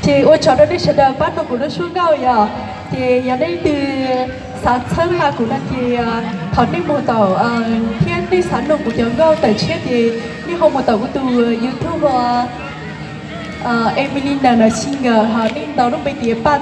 Ces ua tsaug rau nej sawv daws pab nrog kuv lub suab nkauj yom. Ces yog nej leej twg xav txhawb nqa kuv no ces thov nej mus tom thiab nej xav nrog kuv cov nkauj tawm tshiab ces nej ho mus tom kuv tus YouTube ua Emily Nau Singer ho nej ntaus lub npe tias Paj